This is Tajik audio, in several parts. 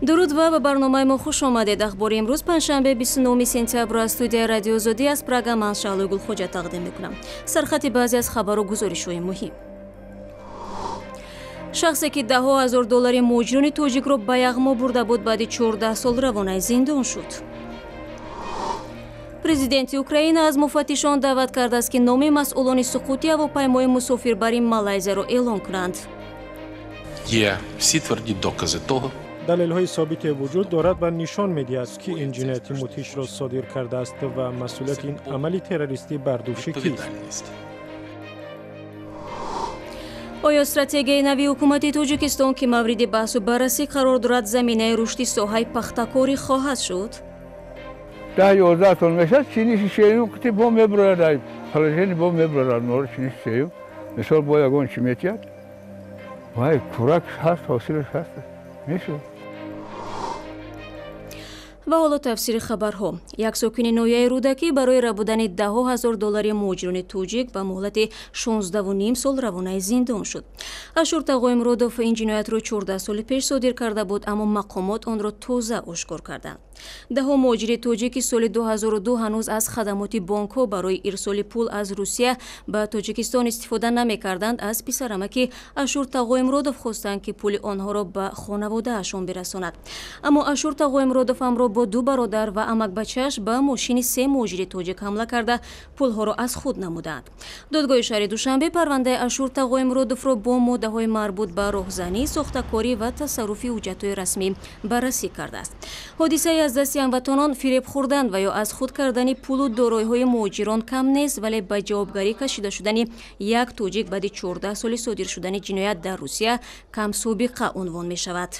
Дуруд ва ба барномаи мо хуш омадед. Ахбори имрӯз панҷшанбе 29 сентябр аз студияи Радиои Озодӣ аз Прага ман Шаҳлои Гулхоҷа тақдим мекунам. Сархати баъзе аз хабару гузоришҳои муҳим. Шахсе ки даҳҳо ҳазор доллари муҳоҷирони тоҷикро ба яғмо бурда буд, баъди 14 сол равонаи зиндон шуд. Президенти Украина аз муфаттишон даъват кардааст, ки номи масъулони суқути ҳавопаймои мусофирбари Малайзияро эълон кунанд. Є всі тверді докази того, Далелҳои собите вуҷуд дорад ва нишон медиҳад, ки ин ҷинояти мудҳишро содир кардааст ва масъулияти ин амали террористӣ бар дӯши кист. Відповідальність. Оё стратегияи нави ҳукумати Тоҷикистон, ки мавриди баҳсу баррасӣ қарор дорад, заминаи рушди соҳаи пахтакорӣ хоҳад шуд? 10-11 сол мешавад, чиниши сеюм қити бо мебурад, положение бо мебурад, нори чиниши сеюм, мисол, бо ягон чи метиҳад, вай курак ҳаст, ҳосилаш ҳаст, мешавад. Ва ҳоло тафсири хабарҳо. Як сокини ноҳияи Рӯдакӣ барои рабудани даҳҳо ҳазор доллари муҳоҷирони тоҷик ба муҳлати 16,5 сол равонаи зиндон шуд. Ашур Тағоимуродов ин ҷиноятро 14 соли пеш содир карда буд, аммо мақомот онро тоза ошкор карданд. Даҳҳо муҳоҷири тоҷик, ки соли 2002 ҳанӯз аз хадамоти бонкҳо барои ирсоли пул аз Русия ба Тоҷикистон истифода намекарданд, аз писарамаки Ашур Тағоимуродов хостанд, ки пули онҳоро ба хонаводаашон бирасонад. Аммо Ашур Тағоимуродов ҳамроҳ бо ду бародар ва амакбачааш ба мошини се муҳоҷири тоҷик ҳамла карда, пулҳоро аз худ намуданд. Додгоҳи шаҳри Душанбе парвандаи Ашур Тағоимуродовро бо моддаҳои марбут ба роҳзанӣ, сохтакорӣ ва тасарруфи ҳуҷҷатҳои расмӣ баррасӣ кардааст. Ҳодисаи аз дасти ҳамватанон фиреб хӯрдан ва ё аз худ кардани пулу дороиҳои муҳоҷирон кам нест, вале ба ҷавобгарӣ кашида шудани як тоҷик баъди 14 соли содир шудани ҷиноят дар Русия камсобиқа унвон мешавад.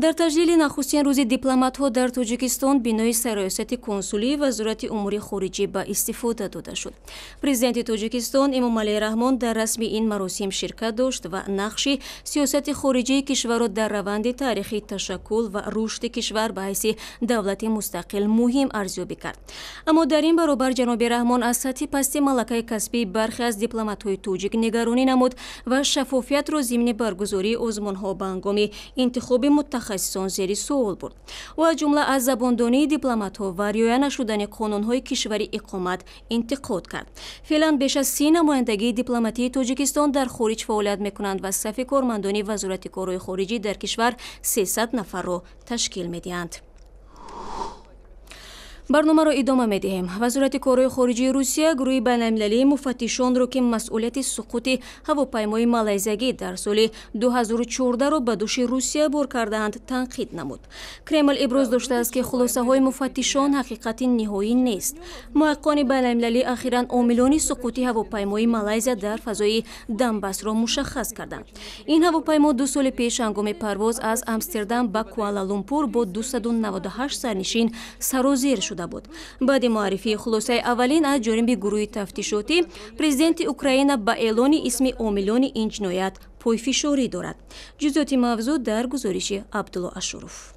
Дар таҷлили нахустин рӯзи дипломатҳо дар Тоҷикистон бинои сарраёсати консулии Вазорати умури хориҷӣ ба истифода дода шуд. Президенти Тоҷикистон Эмомалӣ Раҳмон дар расми ин маросим ширкат дошт ва нақши сиёсати хориҷии кишварро дар раванди таърихии ташаккул ва рушди кишвар ба ҳайси давлати мустақил муҳим арзёбӣ кард. Аммо дар ин баробар ҷаноби Раҳмон аз сатҳи пасти малакаи касбии бархе аз дипломатҳои тоҷик нигаронӣ намуд ва шаффофиятро зимни баргузории озмунҳо ба ҳангоми интихоби мутахассисон зери суол бурд. Ӯ аз ҷумла аз забондонии дипломатҳо ва риоя нашудани қонунҳои кишвари иқомат интиқод кард. Феълан беш аз 30 намояндагии дипломатии Тоҷикистон дар хориҷ фаъолият мекунанд ва сафи кормандони Вазорати корҳои хориҷӣ дар кишвар 300 нафарро ташкил медиҳанд. Барномаро идома медиҳем. Вазорати корҳои хориҷии Русия гурӯҳи байналмилалии муфаттишонро, ки масъулияти суқути ҳавопаймои малайзиягӣ дар соли 2014-ро ба дӯши Русия бор кардаанд, танқид намуд. Кремл иброз доштааст, ки хулосаҳои муфаттишон ҳақиқати ниҳоӣ нест. Муҳаққиқони байналмилалӣ ахиран омилони суқути ҳавопаймои Малайзия дар фазои Донбассро мушаххас карданд. Ин ҳавопаймо 2 соли пеш ҳангоми парвоз аз Амстердам ба Куала-Лумпур бо 298 сарнишин сарозер шуда буд. Баъди муаррифии хулосаи аввалин аз ҷониби гурӯҳи тафтишотӣ, президенти Украина ба эълони исми омилони ин ҷиноят пойфишорӣ дорад. Ҷузъиёти мавзӯъ дар гузориши Абдулло Ашуров.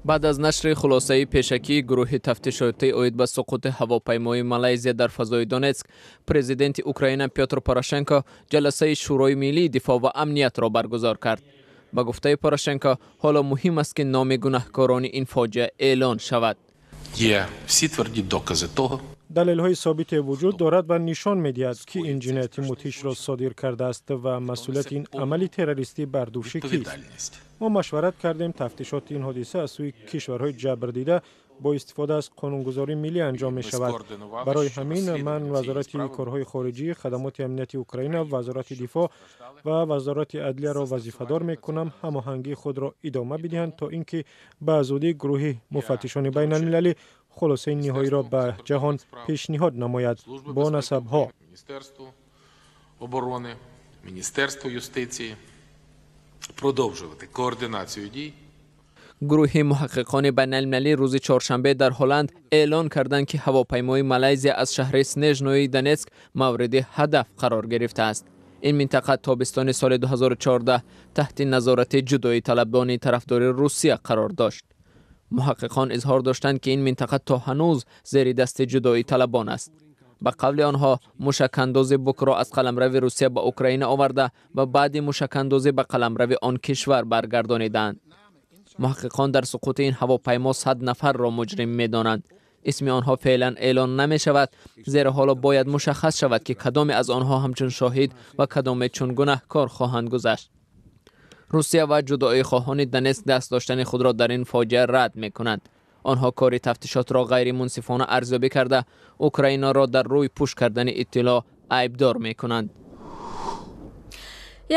Баъд аз нашри хулосаи пешакии гурӯҳи тафтишотӣ оид ба суқути ҳавопаймои Малайзия дар фазои Донетск, президенти Украина Пётр Порошенко ҷаласаи Шӯрои миллии дифоъ ва амниятро баргузор кард. Ба гуфтаи Порошенко, ҳоло муҳим аст, ки номи гунаҳкорони ин фоҷиа эълон шавад. Є всі тверді докази того, Далелҳои собите вуҷуд дорад ва нишон медиҳад, ки ин ҷинояти мудҳишро содир кардааст ва масъулияти ин амали террористӣ бар дӯши кист. Відповідальність. Мо машварат кардем, тафтишоти ин ҳодиса аз сӯи кишварҳои ҷабрдида бо истифода аз қонунгузории миллӣ анҷом мешавад. Барои ҳамин ман Вазорати корҳои хориҷӣ, Хадамоти амнияти Украина, Вазорати дифоъ ва Вазорати адлияро вазифадор мекунам ҳамоҳангии худро идома бидиҳанд, то ин ки ба зудӣ гурӯҳи муфаттишони байналмилалӣ хулосаи ниҳоиро ба ҷаҳон пешниҳод намояд бо насабҳо. Міністерству оборони, Міністерству юстиції продовжувати координацію дій. Гурӯҳи муҳаққиқони байналмилалӣ рӯзи чоршанбе дар Ҳолланд эълон карданд, ки ҳавопаймои Малайзия аз шаҳри Снежнои Донетск мавриди ҳадаф қарор гирифтааст. Ин минтақа тобистони соли 2014 таҳти назорати ҷудоиталабони тарафдори Русия қарор дошт. Муҳаққиқон изҳор доштанд, ки ин минтақа то ҳанӯз зери дасти ҷудоиталабон аст. Ба қавли онҳо, мушакандози Букро аз қаламрави Русия ба Украина оварда ва баъди мушакандозӣ ба қаламрави он кишвар баргардонидаанд. Муҳаққиқон дар суқути ин ҳавопаймо 100 нафарро муҷрим медонанд. Исми онҳо феълан эълон намешавад, зеро ҳоло бояд мушаххас шавад, ки кадоме аз онҳо ҳамчун шоҳид ва кадоме чун гунаҳкор хоҳанд гузашт. Русия ва ҷудоихоҳони Донетск даст доштани худро дар ин фоҷиа рад мекунанд. Онҳо кори тафтишотро ғайримунсифона арзёбӣ карда, Украинаро дар рӯй пӯш кардани иттилоъ айбдор мекунанд.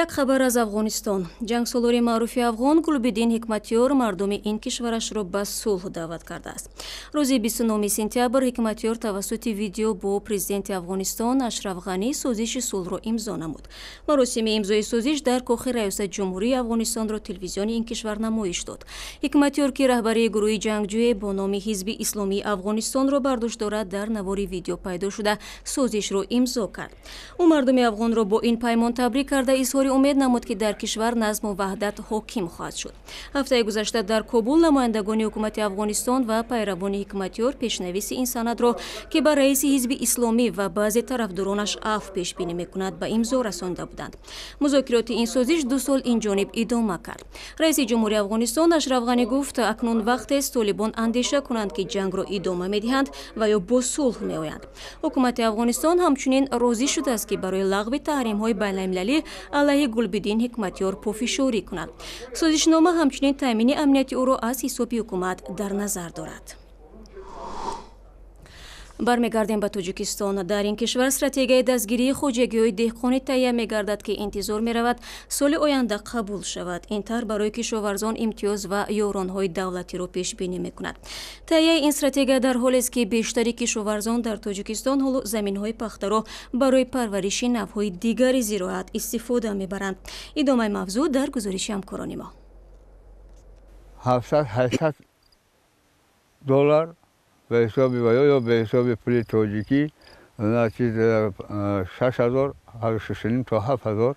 Як хабар аз Афғонистон. Ҷангсолори маъруфи афғон Гулбиддин Ҳикматёр мардуми ин кишварашро ба сулҳ даъват кардааст. Рӯзи 29 сентябр Ҳикматёр тавассути видео бо президенти Афғонистон Ашраф Ғанӣ созиши сулҳро имзо намуд. Маросими имзои созиш дар кохи раёсат ҷумҳурии Афғонистонро телевизиони ин кишвар намоиш дод. Ҳикматёр, ки раҳбарии гурӯҳи ҷангҷӯе бо номи Ҳизби Исломии Афғонистонро бар дӯш дорад, дар навори видео пайдо шуда созишро имзо кард. Ӯ мардуми афғонро бо ин паймон табрик карда, изҳори умед намуд, ки дар кишвар назму ваҳдат ҳоким хоҳад шуд. Ҳафтаи гузашта дар Кобул намояндагони ҳукумати Афғонистон ва пайравони Ҳикматёр пешнависи ин санадро, ки ба раиси Ҳизби Исломӣ ва баъзе тарафдоронаш афв пешбинӣ мекунад, ба имзо расонда буданд. Музокироти ин созиш 2 сол инҷониб идома кард. Раиси ҷумҳури Афғонистон Ашраф Ғанӣ гуфт, акнун вақтест толибон андеша кунанд, ки ҷангро идома медиҳанд ва ё бо сулҳ меоянд. Ҳукумати Афғонистон ҳамчунин розӣ шудааст, ки барои лағви таҳримҳои байналмилалӣ алайҳи Гулбиддин Ҳикматёр пофишорӣ кунад. Созишнома ҳамчунин таъмини амнияти ӯро аз ҳисоби ҳукумат дар назар дорад. Бармегардем ба Тоҷикистон. Дар ин кишвар стратегияи дастгирии хоҷагиҳои деҳқонӣ таҳия мегардад, ки интизор меравад соли оянда қабул шавад. Ин тарҳ барои кишоварзон имтиёз ва ёронҳои давлатиро пешбинӣ мекунад. Таҳияи ин стратегия дар ҳолест, ки бештари кишоварзон дар Тоҷикистон ҳоло заминҳои пахтаро барои парвариши навъҳои дигари зироат истифода мебаранд. Идомаи мавзӯъ дар гузориши ҳамкорони мо. 700-800 доллар ба ҳисоби ва ё ба ҳисоби пули тоҷикӣ чиз 6000, 6,5 то 7000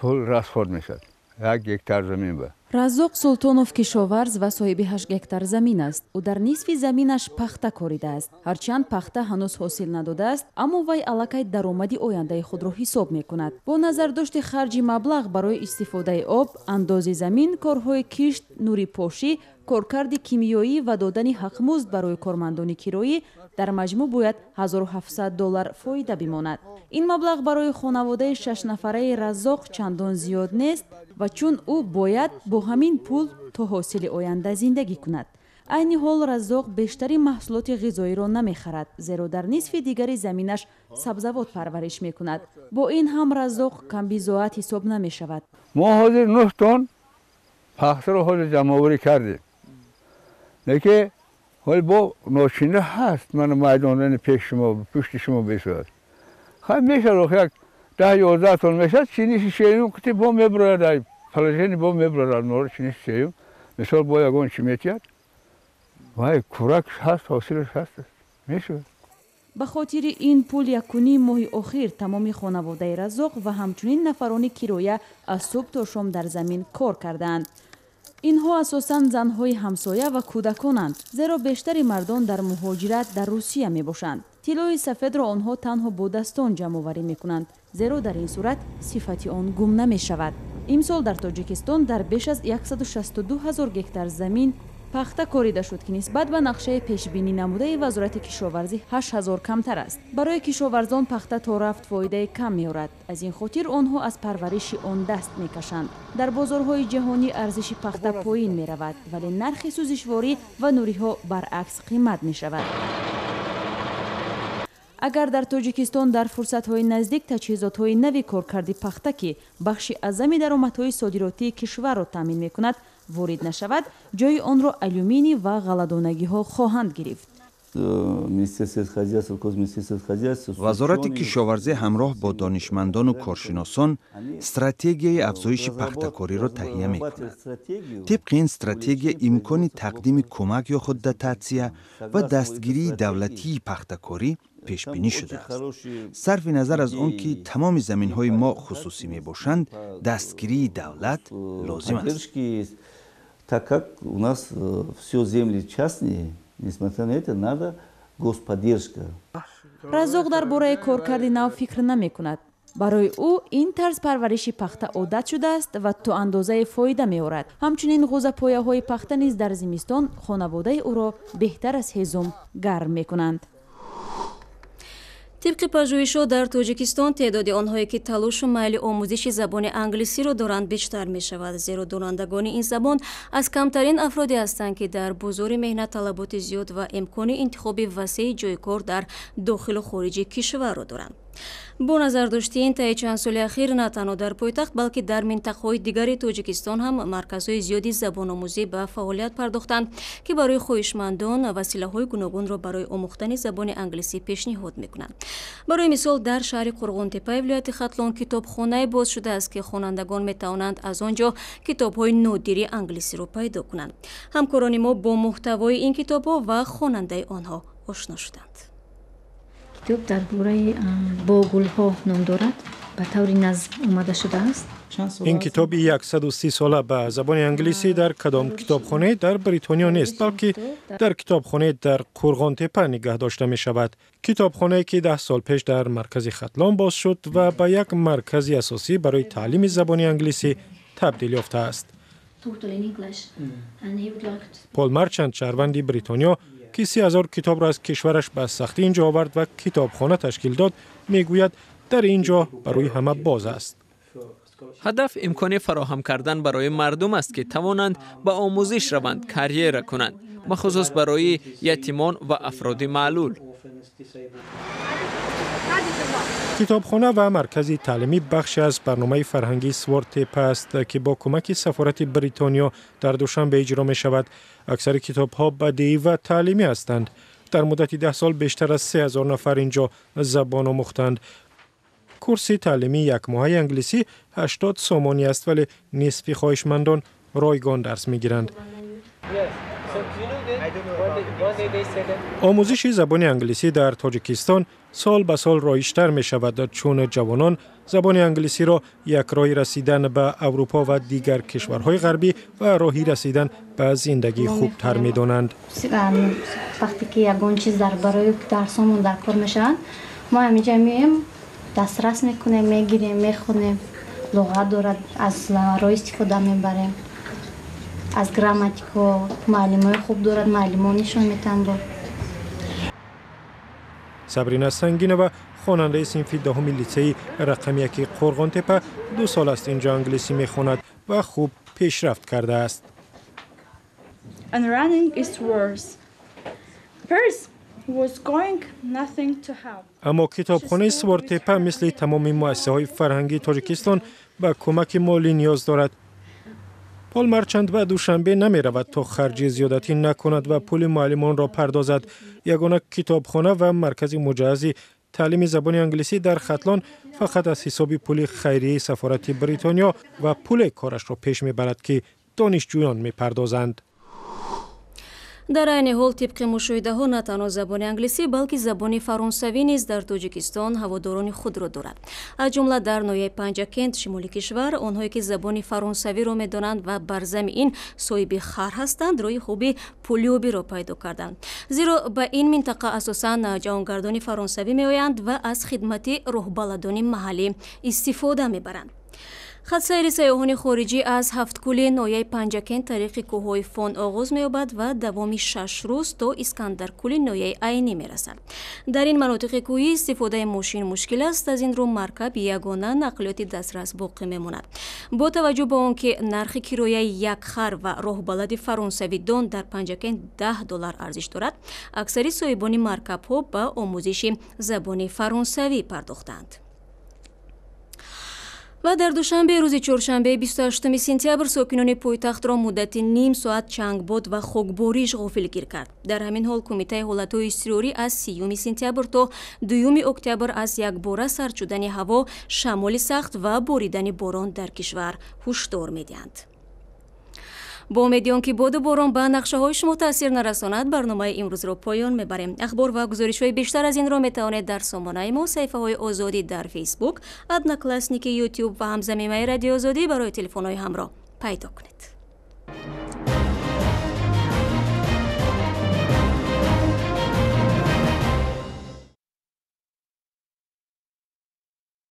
пул расход мешавад як гектар замин ба. Раззоқ Султонов кишоварз ва соҳиби 8 гектар замин аст. Ӯ дар нисфи заминаш пахта коридааст. Ҳарчанд пахта ҳанӯз ҳосил надодааст, аммо вай аллакай даромади ояндаи худро ҳисоб мекунад. Бо назардошти харҷи маблағ барои истифодаи об, андози замин, корҳои кишт, нурипошӣ, коркарди кимиёӣ ва додани ҳақмузд барои кормандони кироӣ дар маҷмӯъ бояд 1700 доллар фоида бимонад. Ин маблағ барои хонаводаи шашнафараи Раззоқ чандон зиёд нест ва чун ӯ бояд бо ҳамин пул то ҳосили оянда зиндагӣ кунад. Айни ҳол Раззоқ бештари маҳсулоти ғизоиро намехарад, зеро дар нисфи дигари заминаш сабзавот парвариш мекунад. Бо ин ҳам Раззоқ камбизоат ҳисоб намешавад. Мо ҳозир 9 тонн пахтаро ҳозир ҷамъоварӣ кардем. Лекин ҳол бо ночинда ҳаст, ман майдондани пеш шумо, пушти шумо бешавад. Хай мешавад, як 10-11 тонн мешавад, чиниши шеюм қити бо мебурад, положение бо мебурад, нор чиниши шеюм, мисол бо ягон чи метиҳад. Вай курак ҳаст, ҳосилаш ҳаст, мешавад. Ба хотири ин пул 1,5 моҳи охир тамоми хонаводаи Раззоқ ва ҳамчунин нафарони кироя аз субҳ то шом дар замин кор кардаанд. Инҳо асосан занҳои ҳамсоя ва кӯдаконанд, зеро бештари мардон дар муҳоҷират дар Русия мебошанд. Тиллои сафедро онҳо танҳо бо дастон ҷамъоварӣ мекунанд, зеро дар ин сурат сифати он гум намешавад. Имсол дар Тоҷикистон дар беш аз 162 ҳазор гектар замин пахта корида шуд, ки нисбат ба нақшаи пешбинӣ намудаи Вазорати кишоварзӣ 8000 камтар аст. Барои кишоварзон пахта то рафт фоидаи кам меорад. Аз ин хотир онҳо аз парвариши он даст мекашанд. Дар бозорҳои ҷаҳонӣ арзиши пахта поин меравад, вале нархи сӯзишворӣ ва нуриҳо баръакс қимат мешавад. Агар дар Тоҷикистон дар фурсатҳои наздик таҷҳизотҳои нави коркарди пахта, ки бахши аъзами даромадҳои содиротии кишварро таъмин мекунад, ворид нашавад, ҷои онро алюминий ва ғалладонагиҳо хоҳанд гирифт. Вазорати кишоварзӣ ҳамроҳ бо донишмандону коршиносон стратегияи афзоиши пахтакориро таҳия мекунад. Тибқи ин стратегия имкони тақдими кӯмак ё худ дотатсия ва дастгирии давлатии пахтакорӣ пешбинӣ шудааст. Сарфи назар аз он ки тамоми заминҳои мо хусусӣ мебошанд, дастгирии давлат лозим аст. Так как у нас все земли частные, несмотря на это, надо господдержка. Раззоқ дар бораи коркарди нав фикр намекунад. Барои ӯ ин тарз парвариши пахта одат шудааст ва то андозае фоида меорад. Ҳамчунин ғӯзапояҳои пахта низ дар зимистон хонаводаи ӯро беҳтар аз ҳезум гарм мекунанд. Тибқи пажӯҳишҳо, дар Тоҷикистон теъдоди онҳое, ки талошу майли омӯзиши забони англисиро доранд, бештар мешавад, зеро донандагони ин забон аз камтарин афроде ҳастанд, ки дар бозори меҳнат талаботи зиёд ва имкони интихоби васеи ҷойи кор дар дохилу хориҷи кишварро доранд. Бо назардошти ин, таи чанд соли ахир на танҳо дар пойтахт, балки дар минтақаҳои дигари Тоҷикистон ҳам марказҳои зиёди забономӯзӣ ба фаъолият пардохтанд, ки барои хоҳишмандон василаҳои гуногунро барои омӯхтани забони англисӣ пешниҳод мекунанд. Барои мисол, дар шаҳри Қурғонтеппаи вилояти Хатлон китобхонае боз шудааст, ки хонандагон метавонанд аз он ҷо китобҳои нодири англисиро пайдо кунанд. Ҳамкорони мо бо муҳтавои ин китобҳо ва хонандаи онҳо ошно шуданд. Китоб дар бораи бо гулҳо ном дорад, ба таври назм омада шудааст. Ин китоби 130 сола ба забони англисӣ дар кадом китобхонае дар Бритониё нест, балки дар китобхонае дар Қурғонтеппа нигаҳ дошта мешавад, китобхонае, ки 10 сол пеш дар маркази Хатлон боз шуд ва ба як маркази асосӣ барои таълими забони англисӣ табдил ёфтааст. Пол Марчанд, шаҳрванди Бритониё, ки 30 000 китобро аз кишвараш ба сахтӣ ин ҷо овард ва китобхона ташкил дод, мегӯяд, дар ин ҷо барои ҳама боз аст. Ҳадаф имкони фароҳам кардан барои мардум аст, ки тавонанд ба омӯзиш раванд, карьера кунанд, бахусус барои ятимон ва афроди маълул. Китобхона ва маркази таълимӣ бахше аз барномаи фарҳангии Свортепа аст, ки бо кӯмаки сафорати Бритониё дар Душанбе иҷро мешавад. Аксари китобҳо бадеӣ ва таълимӣ ҳастанд. Дар муддати 10 сол бештар аз 3000 нафар ин ҷо забон омӯхтанд. Курси таълимии якмоҳаи англисӣ 80 сомонӣ аст, вале нисфи хоҳишмандон ройгон дарс мегиранд. Омӯзиши забони англисӣ дар Тоҷикистон сол ба сол роиҷтар мешавад, чун ҷавонон забони англисиро як роҳи расидан ба Аврупо ва дигар кишварҳои ғарбӣ ва роҳи расидан ба зиндагии хубтар медонанд. Вақте ки ягон чиз дар барои дарсомон дар кор мешаванд, мо ҳаминҷа меоем, дастрас мекунем, мегирем, мехонем. Луғат дорад, аз роҳ истифода мебарем, аз грамматико. Муаллимои хуб дорад, муаллимон нишон метаҳанд бо. Сабрина Сангинова, хонандаи синфи 10-уми литсеи рақами 1 Қурғонтепа, 2 сол аст инҷо англисӣ мехонад ва хуб пешрафт кардааст. And running is worse. First was going nothing to help. Аммо китобхонаи Свортепа мисли тамоми муассисаҳои фарҳангии Тоҷикистон ба кӯмаки молӣ ниёз дорад. Пол Марчанд ба Душанбе намеравад, то харҷи зиёдатӣ накунад ва пули муаллимонро пардозад. Ягона китобхона ва маркази муҷаҳази таълими забони англисӣ дар Хатлон фақат аз ҳисоби пули хайрияи сафорати Бритониё ва пуле корашро пеш мебарад, ки донишҷӯён мепардозанд. Дар айни ҳол, тибқи мушоҳидаҳо, на танҳо забони англисӣ, балки забони фаронсавӣ низ дар Тоҷикистон ҳаводорони худро дорад. Аз ҷумла дар ноҳияи Панҷакент, шимоли кишвар, онҳое, ки забони фаронсавиро медонанд ва бар зами ин соҳиби хар ҳастанд, роҳи хуби пулёбиро пайдо карданд, зеро ба ин минтақа асосан ҷаҳонгардони фаронсавӣ меоянд ва аз хидмати роҳбаладони маҳаллӣ истифода мебаранд. Хатсайри сайёҳони хориҷӣ аз Ҳафткӯли ноҳияи Панҷакент тариқи кӯҳҳои Фон оғоз меёбад ва давоми 6 рӯз то Искандаркӯли ноҳияи Айнӣ мерасад. Дар ин манотиқи кӯҳӣ истифодаи мошин мушкил аст, аз ин рӯ маркаб ягона нақлиёти дастрас боқӣ мемонад. Бо таваҷҷӯҳ ба он ки нархи кирояи як хар ва роҳбалади фаронсавидон дар Панҷакент 10 доллар арзиш дорад, аксари соҳибони маркабҳо ба омӯзиши забони фаронсавӣ пардохтанд. Ва дар Душанбе рӯзи чоршанбе, 28 сентябр, сокинони пойтахтро муддати ним соат чангбод ва хокбориш ғофилгир кард. Дар ҳамин ҳол, Кумитаи ҳолатҳои изтирорӣ аз 30 сентябр то 2 октябр аз якбора сард шудани ҳаво, шамоли сахт ва боридани борон дар кишвар ҳушдор медиҳанд. Бо умеди он ки боду борон ба нақшаҳои шумо таъсир нарасонад, барномаи имрӯзро поён мебарем. Ахбор ва гузоришҳои бештар аз инро метавонед дар сомонаи мо, саҳифаҳои Озодӣ дар Фейсбук, Одноклассники, Ютюб ва ҳамзамимаи Радиои Озодӣ барои телефонҳои ҳамроҳ пайдо кунед.